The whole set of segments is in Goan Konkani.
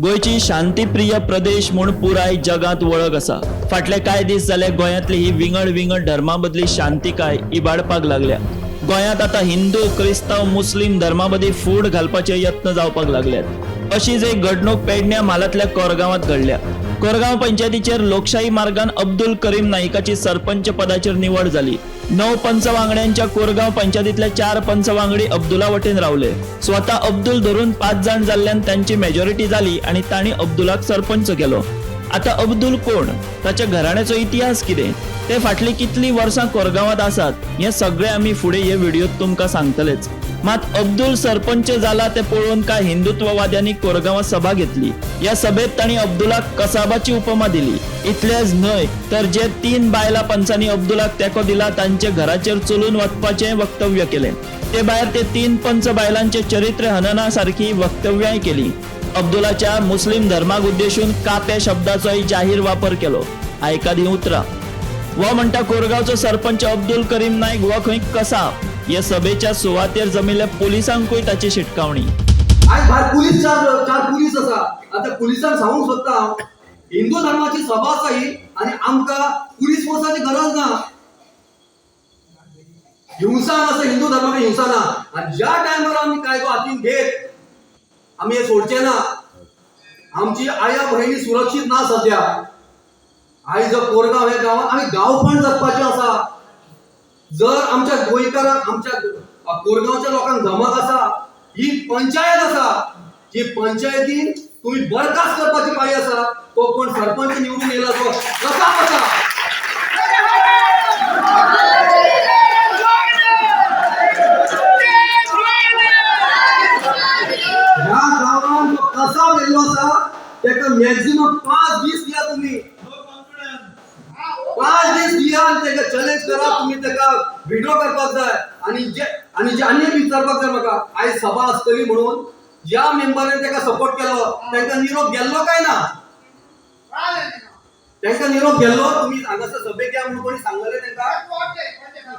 गोंयची शांतीप्रिय प्रदेश म्हूण पुराय जगांत वळख आसा. फाटले कांय दीस जाले गोंयांतली ही विंगड विंगड धर्मां मदली शांतिकाय इबाडपाक लागल्या. गोंयांत आतां हिंदू, क्रिस्तांव, मुस्लीम धर्मां मदीं फूट घालपाचे यत्न जावपाक लागल्यात. अशीच एक घडणूक पेडण्या म्हालांतल्या कोरगांवांत घडल्या. कोरगांव पंचायतीचेर लोकशाही मार्गान अब्दुल करीम नाईकाची सरपंच पदाचेर निवड जाली. 9 पंच वांगड्यांच्या कोरगांव पंचायतीतले 4 पंच वांगडी अब्दुला वटेन रावले. स्वता अब्दुल धरून 5 जाण जाल्ल्यान तांची मेजॉरिटी जाली आनी तांणी अब्दुलाक सरपंच केलो. आता अब्दुल कोण, ताच्या घराण्याचो इतिहास कितें, ते फाटली कितलीं वर्सां कोरगांवांत आसात, हें सगळें आमी फुडें हे व्हिडियोत तुमकां सांगतलेच. मात अब्दुल सरपंच जाला ते पळोवन कांय हिंदुत्ववाद्यांनी कोरगांवां सभा घेतली. ह्या सभेत तांणी अब्दुलाक कसाबाची उपमा दिली. इतलेंच न्हय तर जे 3 बायलां पंचांनी अब्दुलाक तेंको दिला तांचे घराचेर चलून वचपाचें वक्तव्य केलें. ते भायर ते 3 पंच बायलांचे चरित्र हनना सारकी वक्तव्यांय केली. अब्दुलाच्या मुस्लिम धर्माक उद्देशून कापे शब्दाचोय जाहीर वापर केलो. आयकात ही उतरां. वो म्हणटा कोरगांवचो सरपंच अब्दुल करीम नाईक हो खंय कसाब. हे सभेच्या सुवातेर जमिल्ल्या पोलिसांकूय ताची शिटकावणी. आयज भायर पुलीस चार पुलीस आसा. आतां पुलिसांक सांगूंक सोदता हांव, हिंदू धर्माची सभा आसा ही आनी आमकां पुलीस फोर्साची गरज ना. हिंसा आसा, हिंदू धर्माक हिंसा ना. आनी ज्या टायमार आमी कायदो हातीन घेत आमी हे सोडचे ना. आमची आया भयणी सुरक्षीत ना सद्या. आयज जो कोरगांव ह्या गांवांत आमी गांवपण जगपाचें आसा. जर आमच्या गोंयकारांक, आमच्या कोरगांवच्या लोकांक धमक आसा, ही पंचायत आसा, ही पंचायतीन तुमी बरखास्त करपाची पाळी आसा. तो कोण सरपंच निवडून येयला तो कसाब आसा. ह्या गांवांत जो कसाब येयल्लो आसा तेका मॅक्झिमम 5 दीस दिया तुमी, 5 दीस दिया आनी तेका चॅलेंज करा. तुमी तेका विड्रॉ करपाक जाय. आनी जे आनी जे आनी एक विचारपाक जाय म्हाका, आयज सभा आसतली म्हणून ज्या मेंबरान तेका सपोर्ट केलो तांकां निरोप गेल्लो काय ना? तांकां निरोप गेल्लो? तुमी हांगासर सभेक या म्हणून कोणी सांगलें तांकां?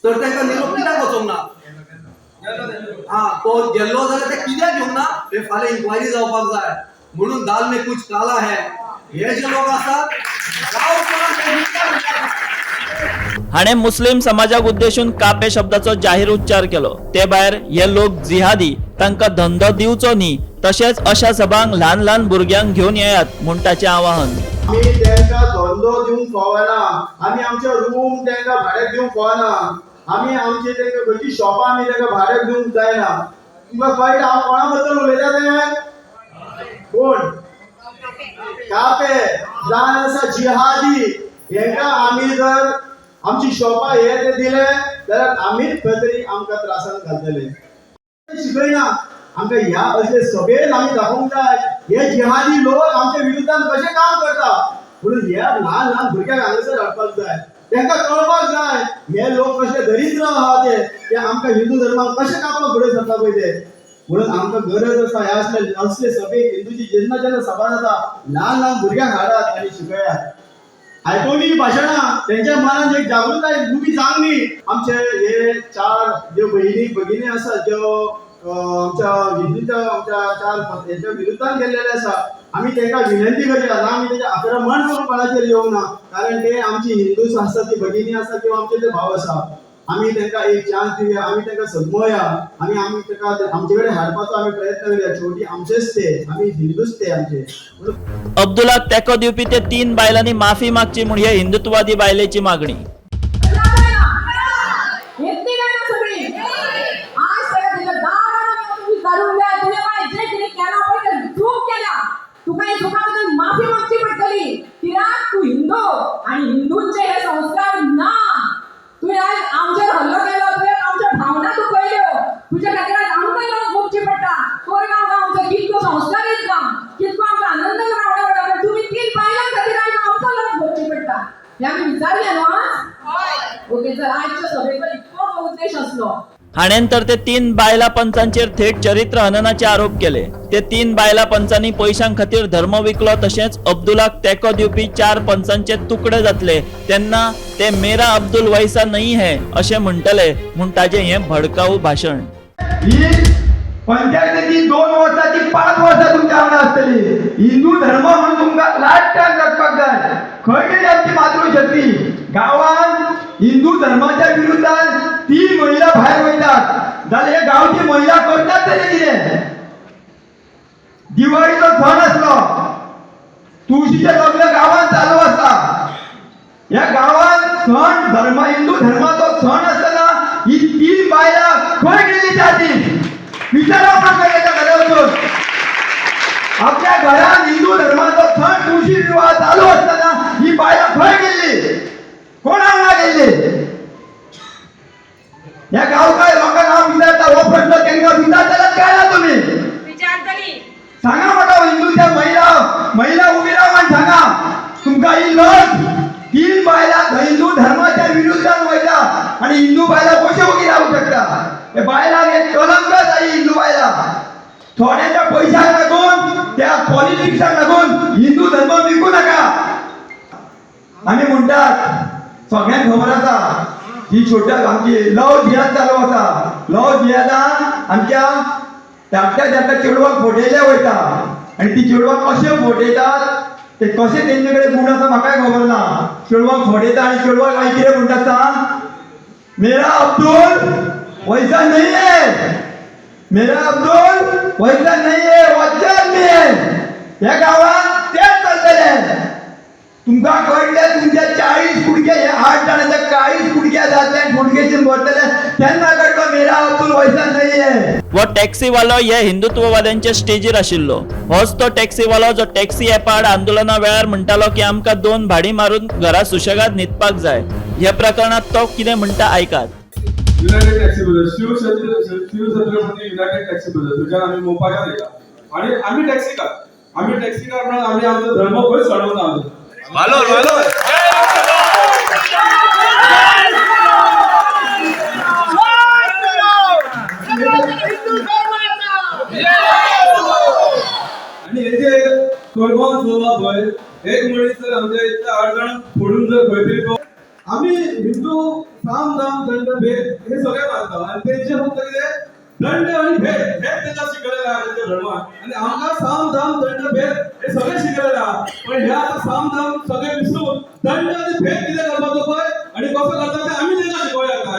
तर तांकां निरोप कित्याक वचोंक ना? हा, तो गेल्लो जाल्यार ते कित्याक घेवंक ना हे फाल्यां इन्क्वायरी जावपाक जाय. म्हणून दाल में कुछ काला है हे जे लोक आसात. हाणें मुस्लिम समाजाक उद्देशून कापे शब्दाचो जाहीर उच्चार केलो. ते भायर हे लोक जिहादी, तांकां धंदो दिवचो न्ही, तशेंच अशा सभांक ल्हान ल्हान भुरग्यांक घेवन येयात म्हूण ताचें आवाहन. आमी तांकां धंदो दिवंक फावना, आमी आमचे रूम तांकां भाड्याक दिवंक फावना, आमी आमचे तांकां खंयची शॉपां आमी तांकां भाड्याक दिवंक जायना. तुमकां कळटा हांव कोणा बद्दल उलयता तें? कोण कापे जावन आसा जिहादी. हेंकां आमी जर आमची शॉपां हे ते दिले जाल्यार आमीच खंय तरी आमकां त्रासान घालतले. शिकयना आमकां ह्या असले सभेन आमी दाखोवंक जाय हे जिहादी लोक आमच्या विरुद्धान कशें काम करता. म्हणून ह्या ल्हान ल्हान भुरग्यांक हांगासर हाडपाक जाय, तांकां कळपाक जाय हे लोक कशे दरिद्र आहा ते आमकां हिंदू धर्माक कशें कापाक फुडें सरता पळय ते. म्हणून आमकां गरज आसा ह्या असले असले सभेक हिंदूची जेन्ना जेन्ना सभा जाता ल्हान ल्हान भुरग्यांक हाडात आनी शिकयात. आयकोनी भाशणां तेंच्या मनान एक जागृताय उबी जावंक न्ही. आमचे हे 4 ज्यो भयणी भगिनी आसा ज्यो आमच्या हिंदूच्या आमच्या 4 हेच्या विरुद्धान गेल्लेले आसा, आमी तांकां विनंती करया ना आमी तेजें आक्रमण करून कोणाचेर येवंक ना, कारण ते आमची हिंदू आसा ती भगिनी आसा किंवा आमचे ते भाव आसा. आमी तांकां एक चान्स दिवया, आमी तांकां समजोया, आमी आमी ताका आमचे कडेन हाडपाचो आमी प्रयत्न करूया. शेवटी आमचेच ते, आमी हिंदूच ते आमचे. अब्दुलाक तेंको दिवपी ते 3 बायलांनी माफी मागची म्हूण हे हिंदुत्ववादी बायलेची मागणी. तुका चुका बद्दल माफी मागची पडटली, कित्याक तूं हिंदू आनी हिंदूंचे हे संस्कार ना. तुवें आयज आमचेर हल्लो केलो, तुवें आमच्या भावना दुखयल्यो, तुज्या खातीर आयज आमकां लज भोगची पडटा. कोरगांव गांव आमचो कितको संस्कारीत गांव, कितको आमचो आनंदान रावडा पडटा, तुमी 3 बायलां खातीर आयज आमकां लज भोगची पडटा. हें आमी विचारया न्हू आज? ओके, चल, आयच्या सभेचो इतकोच उद्देश आसलो. हाणें तर ते 3 बायलां पंचांचेर थेट चरित्र हननाचे आरोप केले. ते 3 बायलां पंचांनी पयशां खातीर धर्म विकलो, तशेंच अब्दुलाक तेंको दिवपी 4 पंचांचे तुकडे जातले तेन्ना ते मेरा अब्दुल वैसा नहीं है अशें म्हणटले म्हूण ताजें हें भडकाऊ भाशण. ही पंचायतीची 2 वर्सां ती 5 वर्सां तुमच्या वांगडा आसतली. हिंदू धर्म म्हणून तुमकां लायफ टायम जगपाक जाय. खंय गेली आमची मातृशक्ती? गांवांत हिंदू धर्माच्या विरुद्धान 3 महिला भायर वयतात जाल्यार हे गांवची महिला करतात तरी कितें? दिवाळीचो सण आसलो, तुळशीचें लग्न गांवांत चालू आसा. ह्या गांवांत सण धर्म हिंदू धर्माचो सण आसतना ही 3 बायलां खंय गेल्ली त्या दीस? विचारा प्रश्न घरा वचून. आपल्या घरात हिंदू धर्माचो सण तुळशी विवाह चालू असताना ही बायलां खंय गेल्ली? कोण हांगा गेल्ली? ह्या गांवकार लोकांक हांव विचारता हो प्रश्न, तांकां विचारतल्यात काय ना तुमी? विचारतली. सांगा म्हाका, हिंदूच्या महिला महिला उबी राव आनी सांगा तुमकां ही लज? 3 बायलां हिंदू धर्माच्या विरुद्धान वयता आनी हिंदू बायलां कश्यो ओगी रावंक शकता? हे बायलांक एक कलंक जाय. हिंदू बायलां थोड्यांच्या पयशांक लागून, त्या पॉलिटिक्साक लागून हिंदू धर्म विकू नाका. आमी म्हणटात सगळ्यांक खबर आसा, ही छोट्या आमची लव जिहाद चालू आसा. लव जिहादान आमच्या धाकट्या धाकट्या चेडवाक फटयले वयता आनी ती चेडवाक कशें फटयतात ते कशें तेंचे कडेन गूण आसा म्हाकाय खबर ना. चेडवाक फटयता आनी चेडवाक मागीर कितें म्हणटा सांग? मेरा अब्दुल वैसा नहीं है, मेरा अब्दुल वैसा नहीं है, वो अच्छा आदमी है. ह्या गांवात तेच चलतलें. तुमकां कळटलें, तुमच्या 40 कुडके, हे 8 जाणांच्या 40 कुडक्या जातले आनी फुडकेशन भरतले तेन्ना कळटलो मेरा अब्दुल वैसा नहीं है. हो टॅक्सीवालो हे हिंदुत्ववाद्यांच्या स्टेजीर आशिल्लो. होच तो टॅक्सीवालो जो टॅक्सी ॲपाआड आंदोलना वेळार म्हणटालो की आमकां 2 भाडी मारून घरा सुशेगाद न्हिदपाक जाय. ह्या प्रकरणात तो कितें म्हणटा आयकात. United taxi brothers, Shivchhatrapati united taxi brothers, थंयच्यान आमी मोपाच्यान येयला आनी आमी टॅक्सीकार. आमी टॅक्सीकार म्हणून आमी आमचो धर्म खंयच सोडूंक ना आमी. आनी हे जे कोरगांव चोयला पळय, एक मनीस जर आमच्या इतल्या 8 जाणांक फोडून जर खंय तरी तो, आमी हिंदू साम दाम दंड भेद हे सगळे मानता आनी तेंचे फक्त कितें दंड आनी भेद हेच तेंकां शिकयलेलें आहा तेंच्या धर्मान. आनी आमकां साम दाम दंड भेद हे सगळे शिकयलेलें आहा, पण हे आतां साम दाम सगळे विसरून दंड आनी भेद कितें करपाचो पळय आनी कसो करता तें आमी तेंकां शिकोवया आतां.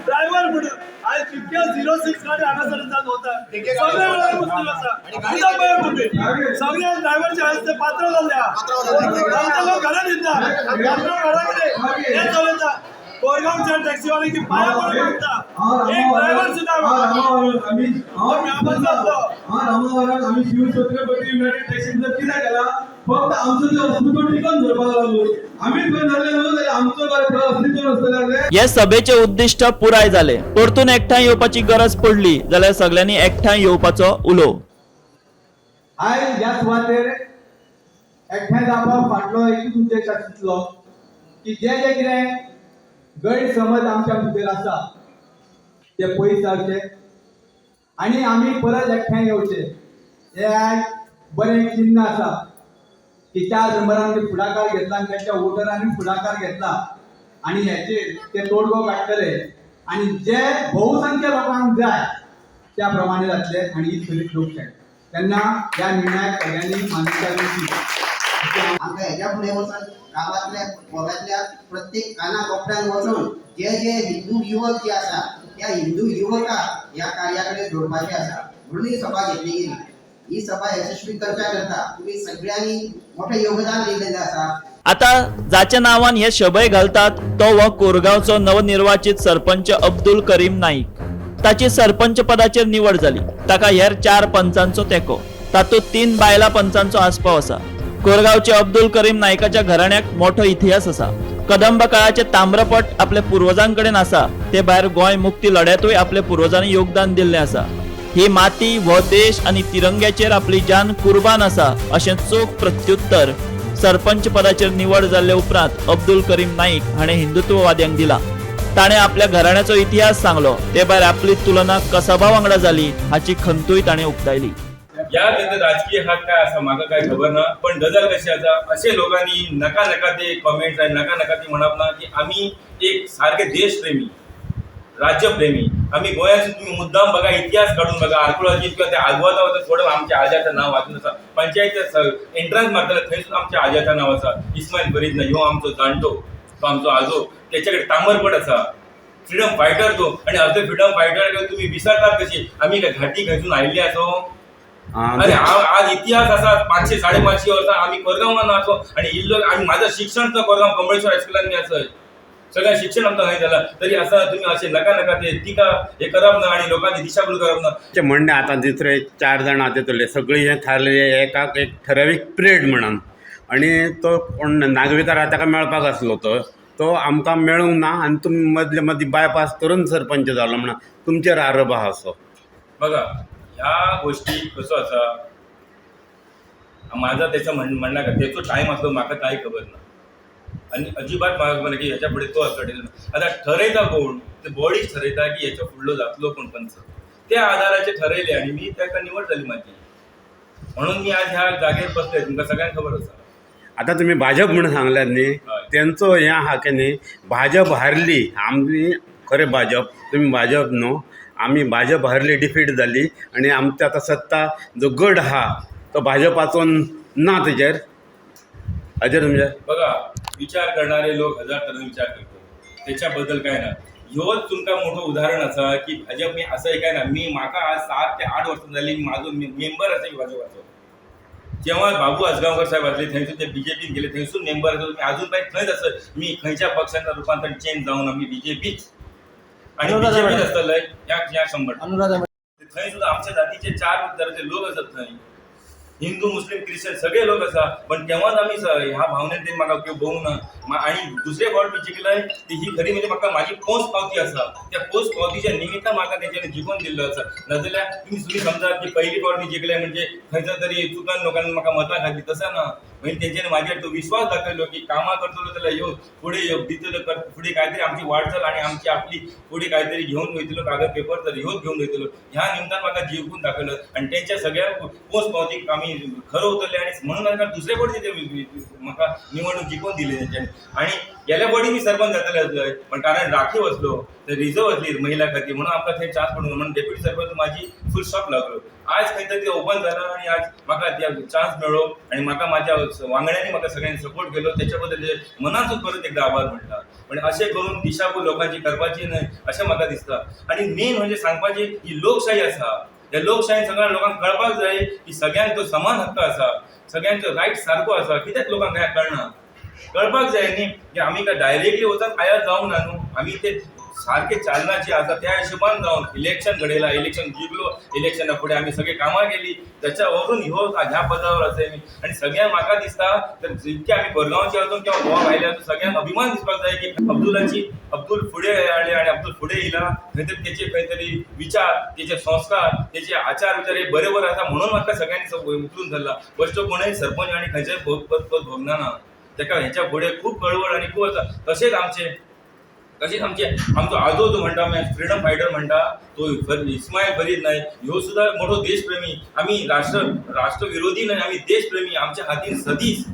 ड्रायव्हर म्हणून आयज कितके 06 गाडी हांगासर जावन वता, सगळे वेळार मुस्लीम आसा. कित्याक पळय तुमी सगळे ड्रायव्हरचे आयज ते पात्र जाल्ले आहा. लोक घरा दिता पात्र, घरा कडेन हे चलयता. कोरगांवच्या टॅक्सीवाले की पांया पडून मागता एक ड्रायव्हर सुद्दां. रामावरान आमी शिवछत्रपती युनायटेड टॅक्सी कित्याक केला? फक्त आमचो ते अस्तित्व टिकोवन धरपाक लागून. आमी थंय धरले न्हू जाल्यार आमचो थंय अस्तित्व नासतलें. हे सभेचे उद्दिश्ट पुराय जाले. परतून एकठांय येवपाची गरज पडली जाल्यार सगळ्यांनी एकठांय येवपाचो उलो. आयज ह्या सुवातेर एकठांय जावपा फाटलो एकूच उद्देश आशिल्लो की जे जे कितें गैरसमज आमच्या भितर आसा ते पयस जावचे आनी आमी परत एकठांय येवचे. हें आयज बरें चिन्न आसा की 4 नंबरान फुडाकार घेतला आनी तांच्या वोटरांनी फुडाकार घेतला आनी हेचेर ते तोडगो काडटले आनी जे बहुसंख्य लोकांक जाय त्या प्रमाणे जातले आनी ही खरी लोकशाय. तेन्ना ह्या निर्णयाक सगळ्यांनी मान्यताय दिवची. आमकां हेज्या फुडें वचून गांवांतल्या गोव्यांतल्या प्रत्येक काना कोपऱ्यान वचून जे जे हिंदू युवक जे आसा त्या हिंदू युवकाक ह्या कार्या कडेन जोडपाचें आसा म्हणून ही सभा घेतली गेली. ही सभा यशस्वी करच्या करता तुमी सगळ्यांनी मोठें योगदान दिल्लें आसा. आता जाच्या नावान हे शबय घालतात तो हो कोरगांवचो नवनिर्वाचित सरपंच अब्दुल करीम नाईक. ताची सरपंच पदाचेर निवड जाली. ताका हेर 4 पंचांचो तेंको, तातूंत 3 बायलां पंचांचो आस्पाव आसा. कोरगांवचे अब्दुल करीम नायकाच्या घराण्याक मोठो इतिहास आसा. कदंब काळाचे ताम्रपट आपल्या पुर्वजांकडेन आसा. ते भायर गोंय मुक्ती लढ्यांतूय आपल्या पुर्वजांनी योगदान दिल्लें आसा. ही माती, हो देश आनी तिरंग्याचेर आपली जान कुर्बान आसा अशें चोख प्रत्युत्तर सरपंच पदाचेर निवड जाल्ले उपरांत अब्दुल करीम नाईक हाणें हिंदुत्ववाद्यांक दिला. ताणें आपल्या घराण्याचो इतिहास सांगलो. ते भायर आपली तुलना कसबा वांगडा जाली हाची खंतूय ताणें उक्तायली. ह्या तेंचो राजकीय हात काय आसा म्हाका काय खबर ना, पण गजाल कशी आसा, अशे लोकांनी नाका नाका ते कॉमेंट्स आनी नाका नाका ती म्हणप ना की आमी एक सारके देशप्रेमी, राज्यप्रेमी. आमी गोंयांत तुमी मुद्दाम बघा, इतिहास काडून बघा, आर्किओलॉजी किंवा ते आगवादा वता थोडं आमच्या आज्याचं नांव वाचून आसा. पंचायत एंट्रन्स मारताले थंयसून आमच्या आज्याचं नांव आसा, इस्मायल फरीद ना, ह्यो आमचो जाणटो, तो आमचो आजो, तेच्या कडेन तामरपट आसा, फ्रिडम फायटर तो. आनी असले फ्रिडम फायटर तुमी विसरतात कशी? आमी काय घाटी खंयसून आयिल्ले आसो? अरे आज इतिहास आसा, 500 550 वर्सां आमी कोरगांवान आसो आनी इल्लो, आनी म्हाजो शिक्षण तो कोरगांव कमळेश्वर हायस्कुलान मी आसय, सगळें शिक्षण आमकां थंय जालां. तरी आसतना तुमी अशें नाका नाका ते टिका हे करप ना आनी लोकांची दिशाभूल करप ना. म्हणणें आतां दुसरे 4 जाणां तितूंतले सगळीं हें थारलें एकाक एक ठरावीक पिरियड म्हणून, आनी तो कोण नागवेकार आहा ताका मेळपाक आसलो तो आमकां मेळूंक ना आनी तुमी मदले मदीं बायपास करून सरपंच जालो म्हणून तुमचेर आरोप आहा असो. बघा ह्या गोष्टी कसो आसा, म्हाजो तेचो म्हणणा का तेचो टायम आसलो म्हाका कांय खबर ना आनी अजिबात म्हाका खबर ना की हेच्या फुडें तो आसलो. आतां ठरयता कोण, ते बॉडीच ठरयता की हेच्या फुडलो जातलो कोण पंच, त्या आधाराचेर ठरयलें आनी मी ताका निवड जाली म्हाजी, म्हणून मी आज ह्या जागेर बसले, तुमकां सगळ्यांक खबर आसा. आतां तुमी भाजप म्हणून सांगल्यात न्ही, तेंचो हें आहा की न्ही, भाजप हारली, आमी खरें भाजप, तुमी भाजप न्हू, आमी भाजप हारली, डिफीट जाली आनी आमची आतां सत्ता जो गड आहा तो भाजपाचो ना तेजेर हाजेर तुमचे. बघा विचार करणारे लोक हजार तरेन विचार करतात, त्याच्या बद्दल काय ना. ह्योच तुमकां मोठो उदाहरण आसा की भाजप मी असंय काय ना, मी म्हाका आज 7 ते 8 वर्सां जाली म्हाजो मेंबर आसा भाजपाचो. जेव्हा बाबू आजगांवकर साहेब आसले थंयसून ते बीजेपीन गेले, थंयसून मेंबर आसा, मी अजून पर्यंत थंयच आसा. मी खंयच्या पक्षान रुपांतर चेंज जावन आमी बीजेपीच आनी बीजेपीच आसतले ह्या 100. थंय सुद्दां आमच्या जातीचे 4 तरेचे लोक आसात, थंय हिंदू मुस्लिम क्रिश्चन सगळे लोक आसा, पण तेव्हाच आमी ह्या भावनेन तेणी म्हाका भोवूंक ना. आनी दुसरे फावट मी जिखलय ती ही खरी म्हणजे म्हाका म्हाजी पोस्ट पावती आसा, त्या पोस्ट पावतीच्या निमित्तान म्हाका तेंच्यांनी जिखोवन दिल्लो आसा. नाजाल्यार तुमी समजा की पहिली फावट मी जिखले म्हणजे खंयच्या तरी चुकान लोकांनी म्हाका मतां घातली, तसं ना. म्हणजे तेंच्यांनी म्हाजेर तो विश्वास दाखयलो की कामां करतलो जाल्यार यो फुडें यो दितलो, फुडें कांय तरी आमची वाटचाल आनी आमची आपली फुडें कांय तरी घेवन वयतलो कागद पेपर तर ह्योच घेवन वयतलो, ह्या निमतान म्हाका जिखून दाखयलो आनी तेंच्या सगळ्या पोस्ट पावतीक आमी खरो उतरले आनी म्हणून तांकां दुसरे फावटी ते म्हाका निवडणूक जिखून दिली तेंच्यांनी. आनी गेल्या फावटी मी सरपंच जातले आसले, पण कारण राखीव आसलो तर रिजर्व आसली महिला खातीर म्हणून आमकां थंय चान्स पडूंक, म्हणून डेप्युटी सरपंच म्हाजी फूल स्टॉप लागलो. आज खंय तरी ओपन जाला आनी आज म्हाका चान्स मेळ्ळो आनी म्हाका म्हाज्या वांगड्यांनी म्हाका सगळ्यांनी सपोर्ट केलो, तेच्या बद्दल मनासून परत एकदा आभार म्हणटा. पण अशें करून दिशाभूल लोकांची करपाची न्हय अशें म्हाका दिसता. आनी मेन म्हणजे सांगपाची ही लोकशाही आसा, ह्या लोकशाहीन सगळ्या लोकांक कळपाक जाय की सगळ्यांचो समान हक्क आसा, सगळ्यांचो रायट सारको आसा. कित्याक लोकांक हें कळना, कळपाक जाय न्ही की आमी काय डायरेक्टली वचून आयात जावंक ना न्हू, आमी ते सारके चालनाचे आसा त्या हिशोबान जावन इलेक्शन घडयला, इलेक्शन जिखलो, इलेक्शना फुडें आमी सगळे कामां केली, त्याच्यावरून ह्यो ह्या पदावर आसा मी. आनी सगळ्यांक म्हाका दिसता तर जितके आमी कोरगांवचे आसून किंवा गोवा भायले आसून सगळ्यांक अभिमान दिसपाक जाय की अब्दुलाची अब्दुल फुडें हाडले आनी अब्दुल फुडें येयला, खंय तरी तेचे खंय तरी विचार, तेचे संस्कार, तेचे आचार विचार हे बरोबर आसा म्हणून म्हाका सगळ्यांनी उखलून धरला. बश्टो कोणूय सरपंच आनी खंयचेय पद पद भोगना ना, तेका हेच्या फुडें खूब कळवळ आनी खूब आसा. तशेंच आमचे तशेंच आमचे आमचो आजो जो म्हणटा आमी फ्रिडम फायटर म्हणटा तो इस्मायल फरीद नायक ह्यो सुद्दां मोठो देशप्रेमी. आमी राष्ट्रविरोधी न्हय, आमी देशप्रेमी. आमच्या हातीन सदीच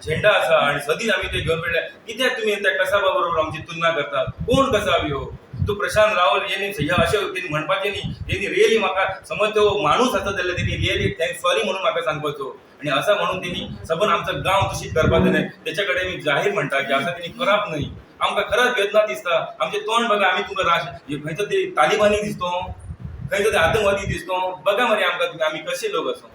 झेंडा आसा आनी सदीच आमी ते घेवन पडले. कित्याक तुमी त्या कसाबा बरोबर आमची तुलना करतात? कोण कसाब ह्यो? तो प्रशांत रावल यांनी हे अशें तेणी म्हणपाचें न्ही, तेणी रियली म्हाका समज तो माणूस आसा जाल्यार तेणी रियली thank sorry म्हणून म्हाका सांगपाचो आनी असं म्हणून तेणी सबंद आमचो गांव दुशीत करपाचो न्हय. तेच्या कडेन मी जाहीर म्हणटा की असं तेणी करप न्हय. आमकां खरंच वेदना दिसता, आमचें तोंड बघा, आमी तुमकां राष्ट्र खंयचो तरी तालिबानी दिसतो, खंयचो तरी आतंकवादी दिसतो, बघा मरे आमकां तुमी आमी कशे लोक आसो.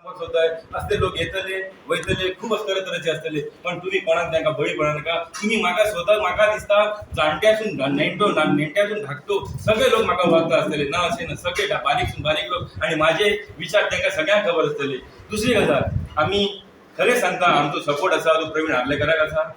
सोदताय असले लोक येतले वयतले, खूब तरे तरेचे आसतले, पण तुमी कोणाक तांकां बळी पडनाका. तुमी म्हाका स्वता म्हाका दिसता जाणट्यासून नेणटो नेणट्यासून धाकटो सगळे लोक म्हाका वळखता आसतले ना, अशें ना, सगळे बारीकसून बारीक लोक आनी म्हाजे विचार तांकां सगळ्यांक खबर आसतले. दुसरी गजाल, आमी खरें सांगता, आमचो सपोर्ट आसा तो प्रवीण आर्लेकराक आसा.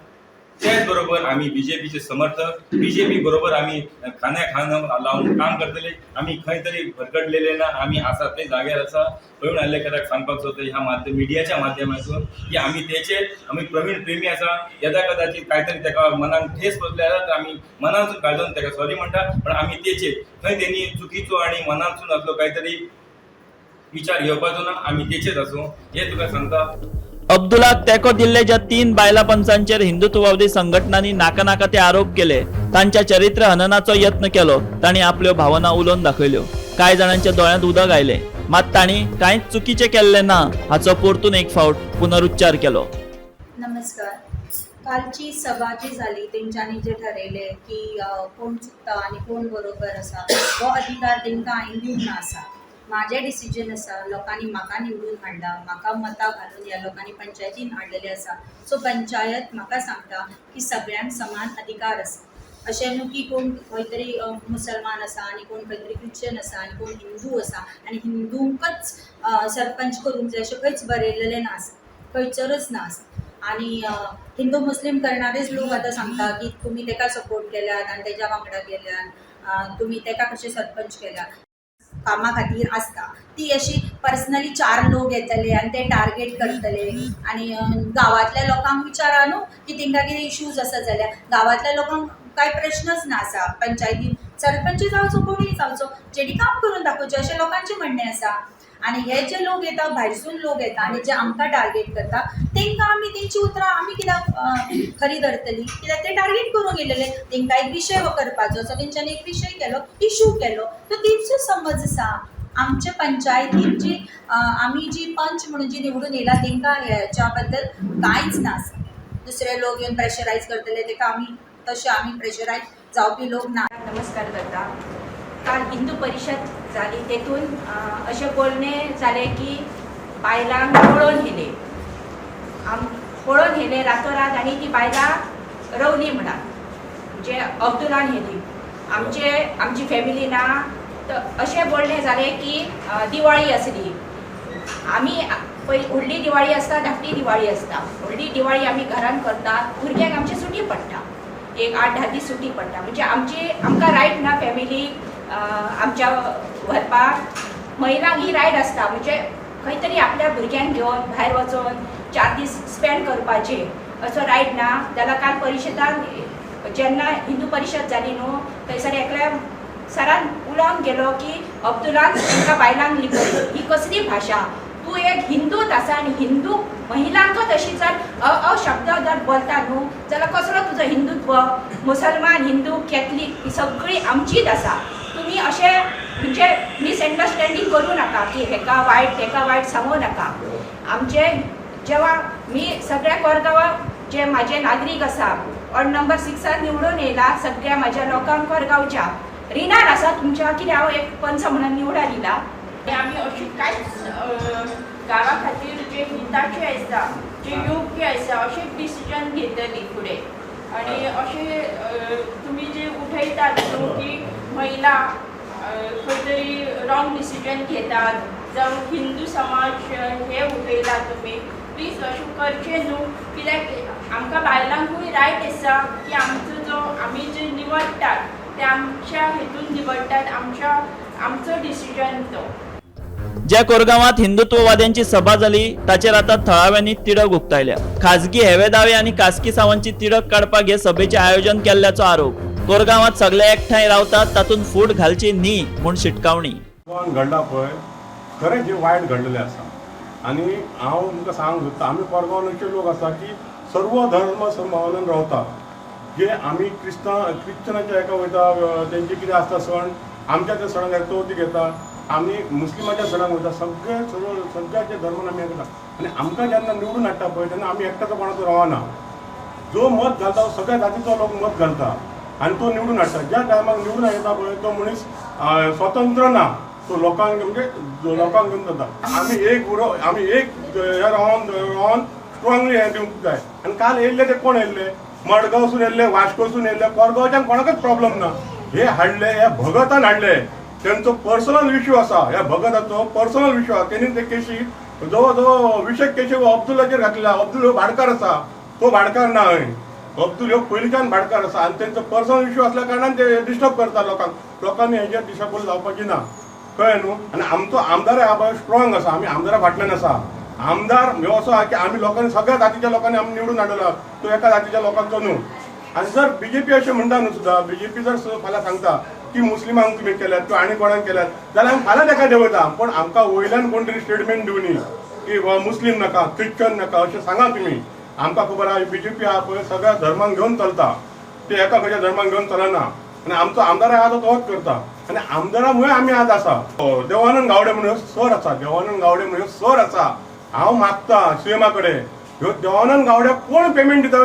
त्याच बरोबर आमी बीजेपीचे समर्थक, बीजेपी बरोबर आमी खांद्या खांद लावन काम करतले. आमी खंय तरी भरकटलेले ना, आमी आसा ते जाग्यार आसा. प्रवीण आर्लेकराक सांगपाक सोदता ह्या माध्यम मिडियाच्या माध्यमातून की आमी तेचे आमी प्रवीण प्रेमी आसा. यदा कदाचित कांय तरी ताका मनाक ठेस बसले जाल्यार तर आमी मनांतून काडून ताका सॉरी म्हणटा, पण आमी तेचे खंय तेणी चुकीचो आनी मनांतसून असलो कांय तरी विचार घेवपाचो ना, आमी तेचेच आसूं हें तुका सांगता. अब्दुलाक तेंको दिल्ले ज्या 3 बायलां पंचांचेर हिंदुत्ववादी संघटनांनी नाका नाका ते आरोप केले, तांच्या चरित्र हननाचो यत्न केलो, तांणी आपल्यो भावना उलोवन दाखयल्यो. कांय जाणांच्या दोळ्यांत उदक आयलें, मात तांणी कांयच चुकीचें केल्लें ना हाचो परतून एक फावट पुनरुच्चार केलो. नमस्कार. कालची सभा जी जाली तेंच्यांनी जे ठरयलें की कोण चुकता आनी कोण बरोबर आसा हो अधिकार तेंकां हांवें दिवंक ना आसा. म्हाजें डिसिजन आसा, लोकांनी म्हाका निवडून हाडला, म्हाका मतां घालून ह्या लोकांनी पंचायतीन हाडलेलें आसा. सो पंचायत म्हाका सांगता की सगळ्यांक समान अधिकार आसा. अशें न्हू की कोण खंय तरी मुसलमान आसा आनी कोण खंय तरी क्रिश्चन आसा आनी कोण हिंदू आसा आनी हिंदूंकच सरपंच करूंक जाय अशें खंयच बरयलेलें ना आसा, खंयसरच ना आसा. आनी हिंदू मुस्लीम करणारेच लोक आतां सांगता की तुमी तेका सपोर्ट केल्यात आनी तेज्या वांगडा गेल्यात, तुमी तेका कशें सरपंच केल्या. कामा खातीर आसता ती अशी पर्सनली 4 लोक येतले आनी ते टार्गेट करतले आनी गांवांतल्या लोकांक विचारा न्हू की तेंकां कितें इश्यूज आसा जाल्यार गांवांतल्या लोकांक कांय प्रश्नच ना आसा. पंचायतीन सरपंच जावचो कोणूय जावचो जेणी काम करून दाखोवचें अशें लोकांचें म्हणणें आसा. आनी हे जे लोक येता भायरसून लोक येता आनी जे आमकां टार्गेट करता तेंकां आमी तेंची उतरां आमी कित्याक खरी धरतली, कित्याक ते टार्गेट करूंक येयलेले. तेंकां एक विशय करपाचो सो तेंच्यांनी एक विशय केलो, इशू केलो, तो तेंचो समज आसा. आमच्या पंचायतीन जी आमी जी पंच म्हणून जी निवडून येयला तेंकां हेच्या बद्दल कांयच ना आसा. दुसरे लोक येवन प्रेशरायज करतले तेका आमी तशें आमी प्रेशरायज जावपी लोक ना. नमस्कार करता. काल हिंदू परिशद जाली तेतून अशें बोलणें जालें की बायलांक पळोवन येयले, पळोवन येयले रातोरात आनी ती बायलां रवली म्हणा, म्हणजे अब्दुलान येयली, आमचे आमची फॅमिली ना. तर अशें बोलणें जालें की दिवाळी आसली, आमी पयली व्हडली दिवाळी आसता, धाकटी दिवाळी आसता. व्हडली दिवाळी आमी घरान करता, भुरग्यांक आमची सुटी पडटा, एक 8-10 दीस सुटी पडटा. म्हणजे आमची आमकां रायट ना फॅमिली आमच्या व्हरपाक. महिलांक ही रायट आसता, म्हणजे खंय तरी आपल्या भुरग्यांक घेवन भायर वचोन 4 दीस स्पेंड करपाचे असो रायट ना. जाल्यार काल परिशदान जेन्ना हिंदू परिशद जाली न्हू थंयसर एकल्या सरान उलोवन गेलो की अब्दुलान तांकां बायलांक लिपयली, ही कसली भाशा, तूं एक हिंदूच आसा आनी हिंदू महिलांकच अशी जर अ शब्द जर बोलता न्हू जाल्यार कसलो तुजो हिंदुत्व. मुसलमान हिंदू कॅथलीक ही सगळी आमचीच आसा. तुमी अशें म्हणजे मिसअंडरस्टँडींग करूं नाका की हेका वायट तेका वायट सांगू नाका. आमचे जेव्हा मी सगळ्या कोरगांवाक जे म्हाजे नागरीक आसा वॉर्ड नंबर 6 निवडून येयला, सगळ्या म्हाज्या लोकांक कोरगांवच्या रिणार आसा तुमच्या, कित्याक हांव एक पंच म्हणून निवडून येयला. आमी अशी कांयच गांवा खातीर जे हिताचे आसा, जे योग्य आसा अशें डिसिजन घेतली फुडें. आनी अशें तुमी जे उठयतात न्हू की महिला खंय तरी रॉंग डिसिजन घेतात जावं हिंदू समाज हे उठयला तुमी, प्लीज अशें करचें न्हू. कित्याक आमकां बायलांकूय रायट आसा की आमचो जो आमी जे निवडटात ते आमच्या हेतून निवडटात, आमच्या आमचो डिसिजन तो. ज्या कोरगांवात हिंदुत्ववाद्यांची सभा जाली ताचेर आतां थळाव्यांनी तिडक उक्तायल्या. खाजगी हेवे दावे आनी कासकी सावांची तिडक काडपाक हे सभेचें आयोजन केल्ल्याचो आरोप. कोरगांवात सगळे एकठांय रावतात तातूंत फूट घालची न्ही म्हूण शिटकावणी. गोवान घडला पळय खरें जें वायट घडलेलें आसा आनी हांव तुमकां सांगूंक सोदता, आमी कोरगांवान अशे लोक आसा की सर्व धर्म समभावनान रावता. जे आमी क्रिश्चनाच्या हेका वयता, तेंचे कितें आसता सण, आमच्या त्या सणाक चवथी घेता, आमी मुस्लिमाच्या सणाक वयता, सगळे सर्व सगळ्याच्या धर्मान आमी एकता. आनी आमकां जेन्ना निवडून हाडटा पळय तेन्ना आमी एकट्याचो कोणाचो रावना, जो मत घालता सगळ्या जातीचो लोक मत घालता आनी तो निवडून हाडटा. ज्या टायमाक निवडून येता पळय तो मनीस स्वतंत्र ना, तो लोकांक म्हणजे लोकांक घेवन जाता. आमी एक उरो आमी एक हे रावन रावन स्ट्रॉंगली हें दिवंक जाय. आनी काल येयल्ले ते कोण येयल्ले, मडगांवसून येयल्ले, वास्कोसून येयल्ले, कोरगांवच्यान कोणाकच प्रॉब्लम ना. हे हाडले हे भगतान हाडले, तेंचो पर्सनल इश्यू आसा, ह्या भगताचो पर्सनल इश्यू आसा. तेणी ते केशी जवळ जवळ 20 केशी अब्दुलाचेर घातल्या. अब्दुल ह्यो भाडकार आसा, तो भाडकार ना हय, अब्दुल ह्यो पयलींच्यान भाडकार आसा आनी तेंचो पर्सनल इश्यू आसल्या कारणान ते डिस्टर्ब करता लोकांक. लोकांनी हेजेर डिस्टर्ब जावपाची ना, कळ्ळें न्हू. आनी आमचो आमदार आहा पळय स्ट्रॉंग आसा, आमी आमदारा फाटल्यान आसा. आमदार ह्यो असो आहा की आमी लोकांनी सगळ्या जातीच्या लोकांनी आमी निवडून हाडला, तो एका जातीच्या लोकांचो न्हू. आनी जर बीजेपी अशें म्हणटा न्हू सुद्दां, बीजेपी जर फाल्यां सांगता की मुस्लिमांक तुमी केल्यात किंवा आनी कोणाक केल्यात जाल्यार आमी फाल्यां ताका देंवयता. पण आमकां वयल्यान कोण तरी स्टेटमेंट दिवनी की मुस्लीम नाका, क्रिश्चन नाका अशें सांगा तुमी. आमकां खबर आहा बीजेपी आहा पळय सगळ्या धर्मांक घेवन चलता, ते एका खंयच्या धर्मांक घेवन चलना. आनी आमचो आमदार आहा तो तोच करता आनी आमदारा मुळे आमी आज आसा. देवानंद गावडे म्हणून सर आसा, देवानंद गावडे म्हणून सर आसा. हांव मागता सीएमा कडेन ह्यो देवानंद गावड्याक कोण पेमेंट दिता?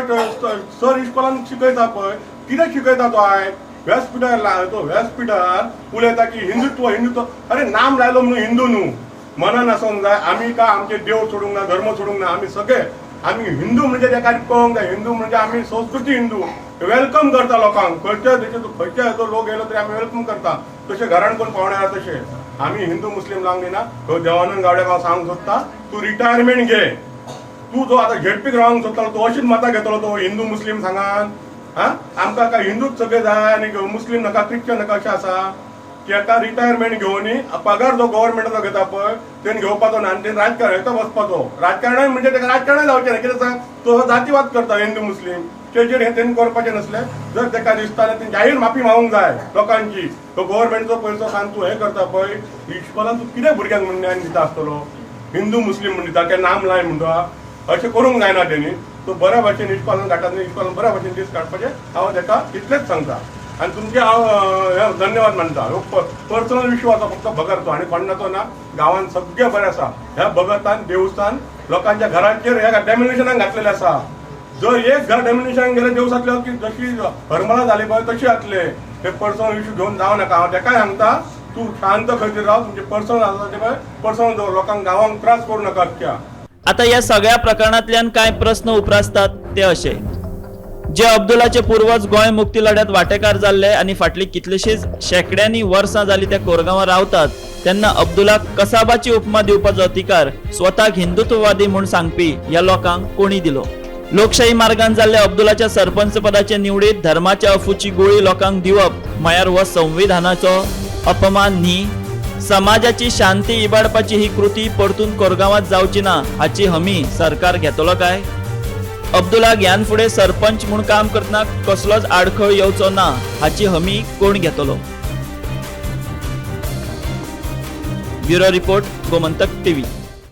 सर इस्कॉलान शिकयता पळय, कितें शिकयता तो आयज? व्यासपिठार तो व्यासपिठार उलयता की हिंदुत्व हिंदुत्व. अरे नाम लायलो म्हणून हिंदू न्हू, मनान आसूंक जाय. आमी काय आमचे देव सोडूंक ना, धर्म सोडूंक ना, आमी सगळे आमी हिंदू म्हणजे तेका कळोंक जाय. हिंदू म्हणजे आमी संस्कृती हिंदू welcome करता लोकांक, खंयच्या देशाचो खंयच्या हेचो लोक येयलो तरी आमी welcome करता. तशें घरान कोण पावणे आहा तशें आमी हिंदू मुस्लीम लावंक दिना. देवानंद गावड्याक हांव सांगूंक सोदता, तूं रिटायरमेंट घे. तूं जो आतां झेडपीक रावंक सोदतालो तूं अशीच मतां घेतलो तो हिंदू मुस्लीम सांगान. आं आमकां काय हिंदूच सगळे जाय आनी मुस्लीम नाका, क्रिश्चन नाका अशें आसा की आतां रिटायरमेंट घेवनी पगार जो गव्हर्मेंटाचो घेता पळय तेणी घेवपाचो ना आनी तेणी राजकारण हेका वचपाचो. राजकारणान म्हणजे तेका राजकारणान जावचें ना. कितें सांग, तो जातीवाद करता हिंदू मुस्लीम तेजेर हें तेणी करपाचें नासलें. जर तेका दिसता तेणी जाहीर माफी मागूंक जाय लोकांची. तो गव्हर्मेंटचो पयसो खावन तूं हें करता पळय, इश्कोलान तूं कितें भुरग्यांक म्हण ज्ञान दिता आसतलो? हिंदू मुस्लीम म्हण दिता काय नाम लाय म्हणटा? अशें करूंक जायना तेणी. तो बऱ्या भाशेन इश्कोलान काडटा, इश्कोलान बऱ्या भाशेन दीस काडपाचें हांव तेका इतलेंच सांगता. आनी तुमचे हांव धन्यवाद मानता. हो पर्सनल इशू आसा फक्त भगत तो आनी कोण्णाचो ना. गांवांत सगळें बरें आसा. ह्या भगतान देवस्थान लोकांच्या घराचेर ह्या डेमोलिशनाक घातलेलें आसा. जर एक घर डेमोलिशनाक गेलें देवसांतलें की जशी हरमला जाली पळय तशी जातलें. हे पर्सनल इशू घेवन जावं नाका. हांव तेकाय सांगता, तूं शांत खंय तरी राव, तुमचें पर्सनल आसा तें पळय पर्सनल दवर, लोकांक गांवांक त्रास करूं नाका अख्ख्या. आता ह्या सगळ्या प्रकरणांतल्यान कांय प्रस्न उप्रासतात ते अशे, जे अब्दुलाचे पूर्वज गोंय मुक्ती लढ्यात वांटेकार जाल्ले आनी फाटली कितलीशीच शेंकड्यांनी वर्सां जाली त्या कोरगांवां रावतात तेन्ना अब्दुलाक कसाबाची उपमा दिवपाचो अधिकार स्वताक हिंदुत्ववादी म्हूण सांगपी ह्या लोकांक कोणी दिलो? लोकशाही मार्गान जाल्ल्या अब्दुलाच्या सरपंच पदाचे निवडीत धर्माच्या अफूची गुळी लोकांक दिवप म्हळ्यार हो संविधानाचो अपमान न्ही? समाजाची शांती इबाडपाची ही कृती परतून कोरगांवांत जावची ना हाची हमी सरकार घेतलो काय? अब्दुलाक ह्यान फुडें सरपंच म्हूण काम करतना कसलोच आडखळ येवचो ना हाची हमी कोण घेतलो? Bureau report, Gomantak TV.